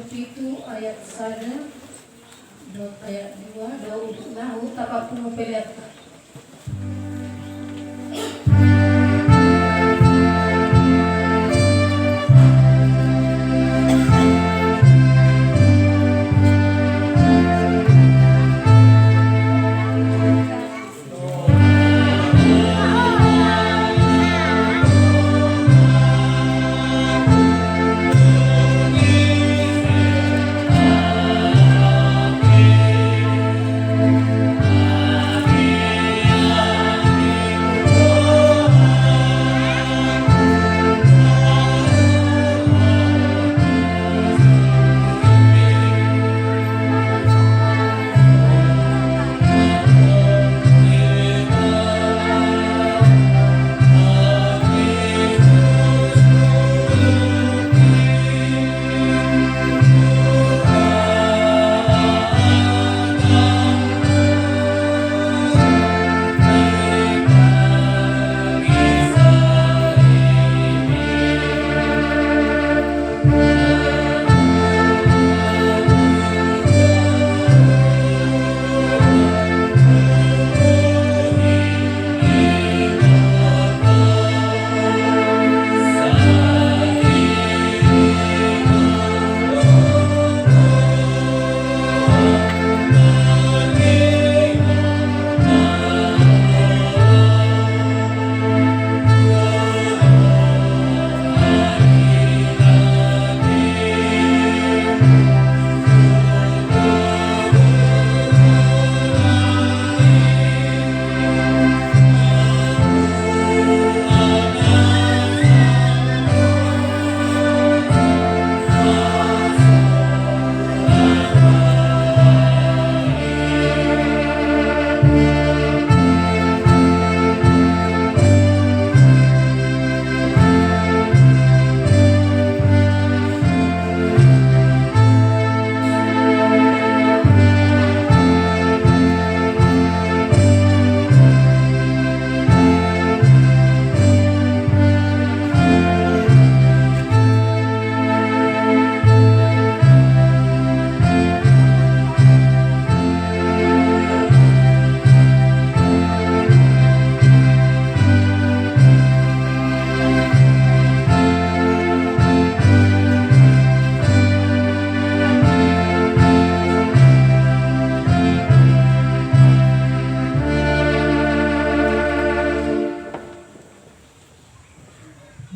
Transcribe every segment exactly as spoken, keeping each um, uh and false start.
Pitu ayat sada dohot ayat dua, dohot na huhut ampatpulu pelean.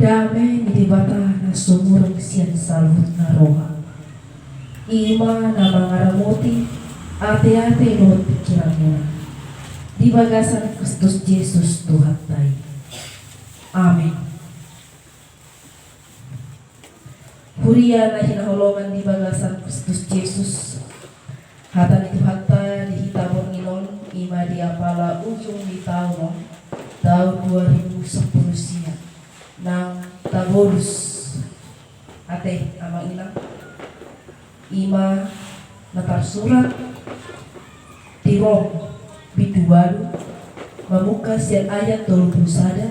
Dame ni Debata na sumurung sian saluhutna roha, i ma na mangaramoti ateate dohot pingkiranmuna di bagasan Kristus Jesus Tuhanta i. Amen. Huria na hinaholongan di bagasan Kristus Jesus, hata ni Tuhanta di hita borngin on i ma di apala ujung ni taon on, taon dua ribu sampulu sia, nang tabolus ate amang inang, i ma na tarsurat di Rom bindu ualu, mamungka sian ayat tolu pulu sada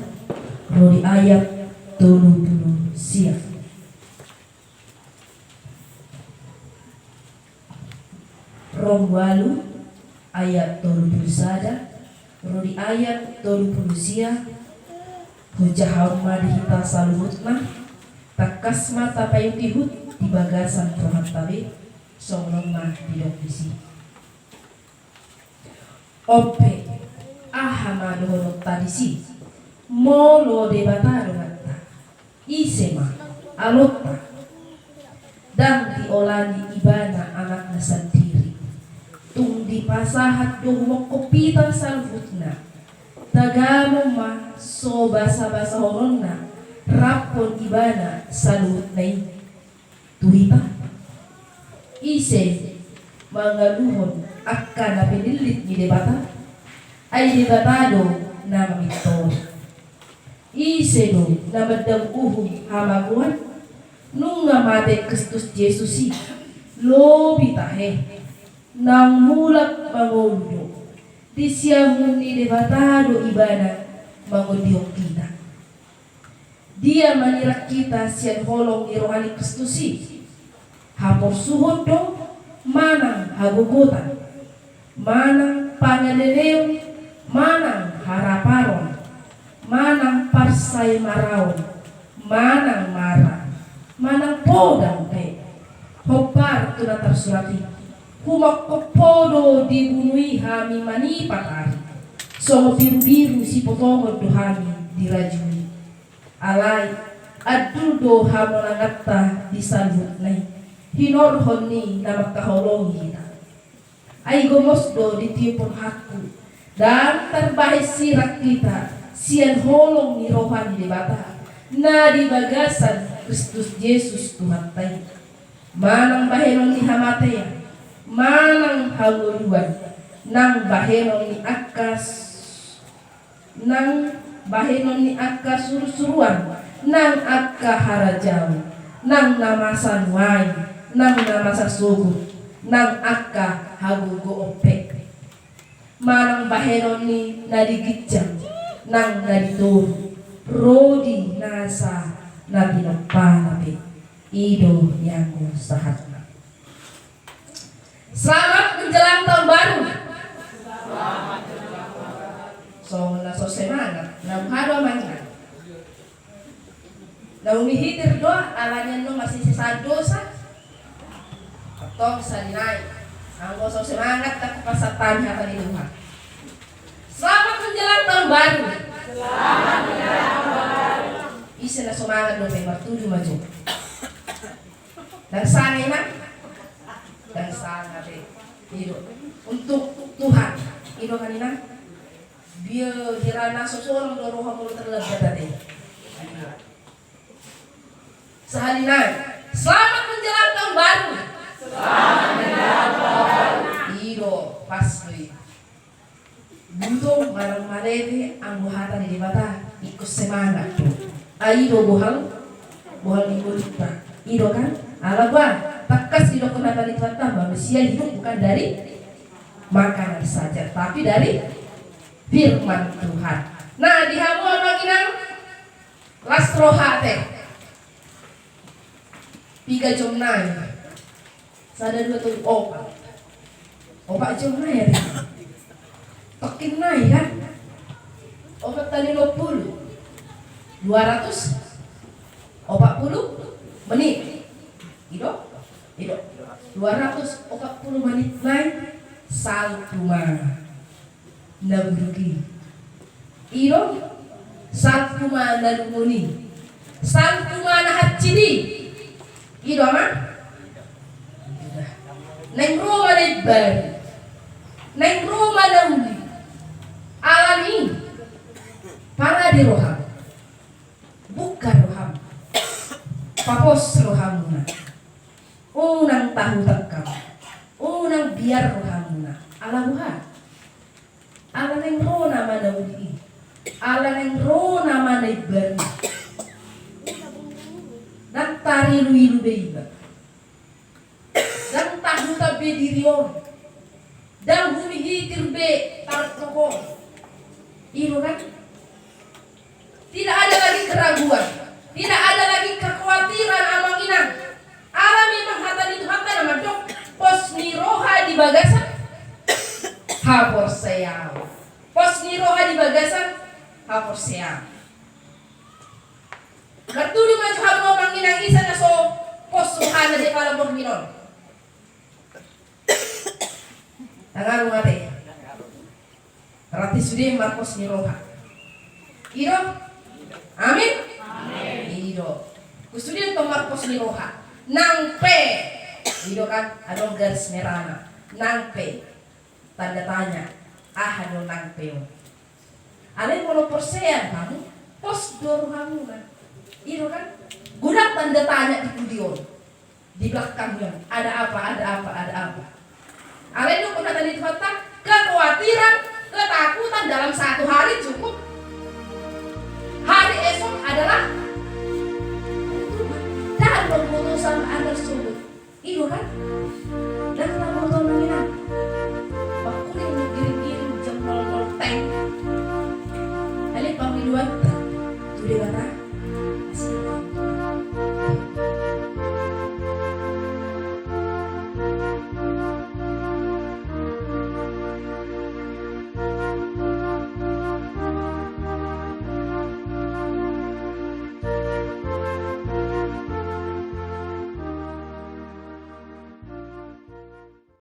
ro di ayat tolu pulu sia. Rom ualu ayat tolu pulu sada ro di ayat tolu pulu sia. Hujaha on ma di hita saluhutna, tangkas ma tapaihutihut di bagasan rohanta be, songon on ma didok disi. Onpe, aha ma dohononta disi? Molo Debata do hata, ise ma alonta? Ndang diolani Ibana Anakna sandiri, tung dipasahat do humongkop hita saluhutna. Tagamon ma so basabasahononna raphon Ibana saluhutna i. Tu hita, ise mangaluhon angka na pinillit ni Debata? Ai Debata do na mamintor. Ise do na mandang uhum hamagoan? Nunga mate Kristus Jesus i, lobi tahe, naung mulak mangolu do. Di siamun ni Debata do Ibana mangondihon hita. Dia manirang hita sian holong ni roha ni Kristus i? Haporsuhon do manang hagogotan, manang pangaleleon, manang haraparon, manang parsaemaraon, manang mara, manang podang pe. Hombar tu na tarsurat i: Humongkop ho do dibunui hami manipat ari, songon birubiru sipotongon do hami dirajui. Alai andul do hamonanganta di saluhutna i, hinorhon ni na mangkaholongi hita. Ai gomos do ditiup rohangku, ndang tarbahen sirang hita sian holong ni roha ni Debata na di bagasan Kristus Jesus Tuhanta i. Manang bahenon ni hamatean, manang hangoluan, nang bahenon ni angka s-, nang bahenon ni angka surusuruan, nang angka harajaon, nang na masa nuaeng, nang na masa sogot, nang angka hagogoon pe. Manang bahenon ni na di ginjang, nang na di toru, ro di nasa na tinompana pe. I do nian sahatna. Selamat menjelang tahun baru. So, na so semangat, na buha do amang inang. Na umihitir do, alani annon masisisa dosa. Tong sahali nai, anggo so semangat, tak pasahat hami hata ni Tuhan. Selamat menjelang tahun baru. Selamat menjelang tahun baru. Ise na so mangan dope, martuju ma jo. Ndang sanga, inang? Ndang sanga be. I do. Untuk Tuhan. I do kan, inang? Dia hira na so sonang do roha molo terlambat ate. Sahali nai. Selamat menjelang tahun baru. Selamat menjelang tahun baru. I do, pas do i. Butung manang malete, anggo hata ni Debata, ingkon semangat do. Ai do bohal, bohal ni ngolunta. I do kan? Ala boha, tangkas didokkon hata ni Tuhanta, manusia hidup bukan dari makanan saja, tapi dari firman Tuhan. Nah, di hamu amang inang, las roha ate. Piga jom nai? Sada, dua, tolu, opat. Opat jom nai ate. Tongkin nai kan? Opat kali dua puluh. Dua ratus opat puluh menit. I do? I do. Dua ratus opat puluh menit nai, salpu ma na buruk i. I do, salpu ma na lungun i. Salpu ma na hansit i. I do, amang? Naeng ro ma na imbaru. Naeng ro ma na uli. Alani i, parade roham. Bungka roham. Papos rohamuna. Unang tahutan kam. Unang biar rohamuna. Ala boha? Ala naeng ro nama na uli i. Ala naeng ro nama na imbaru i. Ndang tariluilu be iba. Ndang tahutan be diri on. Ndang humihitir be tartoko on. I do kan? Tidak ada lagi keraguan, tidak ada lagi kekhawatiran, amang inang. Ala memang hata ni Tuhanta na mandok, pos ni roha di bagasan haporseaon. Pos ni roha di bagasan haporseaon. Martudu ma jo hamu amang inang, ise na so pos rohana di pala borngin on. Tangan mate. Berarti sude marpos ni roha. I do? Amin? Amin. I do. Husude tong marpos ni roha. Nang pe. I do kan? Adong garis merahna. Nang pe. Tanda tanya. Aha do nang pe on? Alai molo porsea hamu, pos do rohamuna. I do kan? Godang tanda tanya di pudi on. Di belakangnya, ada apa, ada apa, ada apa. Alai do hata ni Tuhanta, kekhawatiran, ketakutan dalam satu hari cukup. Hari esok adalah hari Tuhan. Dan keputusan akan sulit. I do kan? Dan kamu tahu mengira. Waktu yang giring-giring jam nol nol teng. Alai pemiluan. Sudah kata.